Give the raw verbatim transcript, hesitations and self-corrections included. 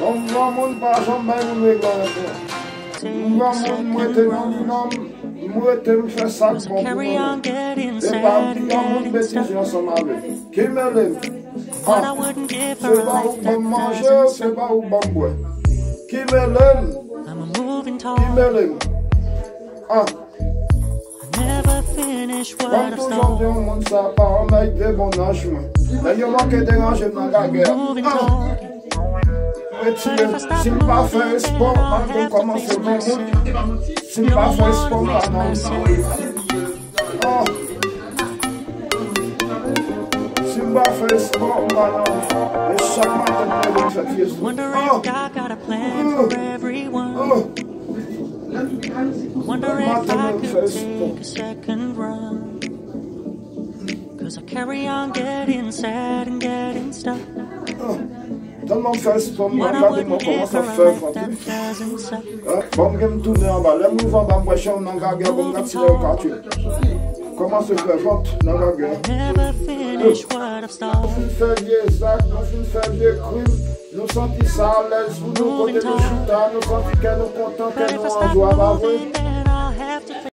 Yon granmoun pa janm bay moun regle anyen. Yon granmoun, m rete nan, nan, m rete, m fè sa k bon pou mwen. E pa yon moun betize ansanm avè m. Ki mele m? Ah, se pa ou ban m manje, se pa ou ban m bwè. Ki mele m? Ki mele m? Ah. Kòm toujou di yon moun sa pa yon nèg de bon naj mwen. Nèg yo manke deranje m nan gagè. Ah. Retire. Si m pa fè espò, m ap vin kòmanse granmoun. Si m pa fè espò, m pa nan. Ah. Si m pa fè espò, m pa nan. E chak maten m leve m fè ti espò. Ah. Ah. Chak maten m leve m fè espò. Ah. Tèlman m fè espò, m pa gade mwen kòmanse ap fè vant. Bon, m gen m tounen anba. Lè m rive anba, m wè chanm nan gagè, bon, m gad si lè yo ka tchwe. Kòmanse fè vant nan gagè. Nou fin fè vye zak, nou fin fè vye krim. Nou santi sa alèz pou nou kote nou chita, nou santi kè nou kontan, kè nou an jwa, pa vre?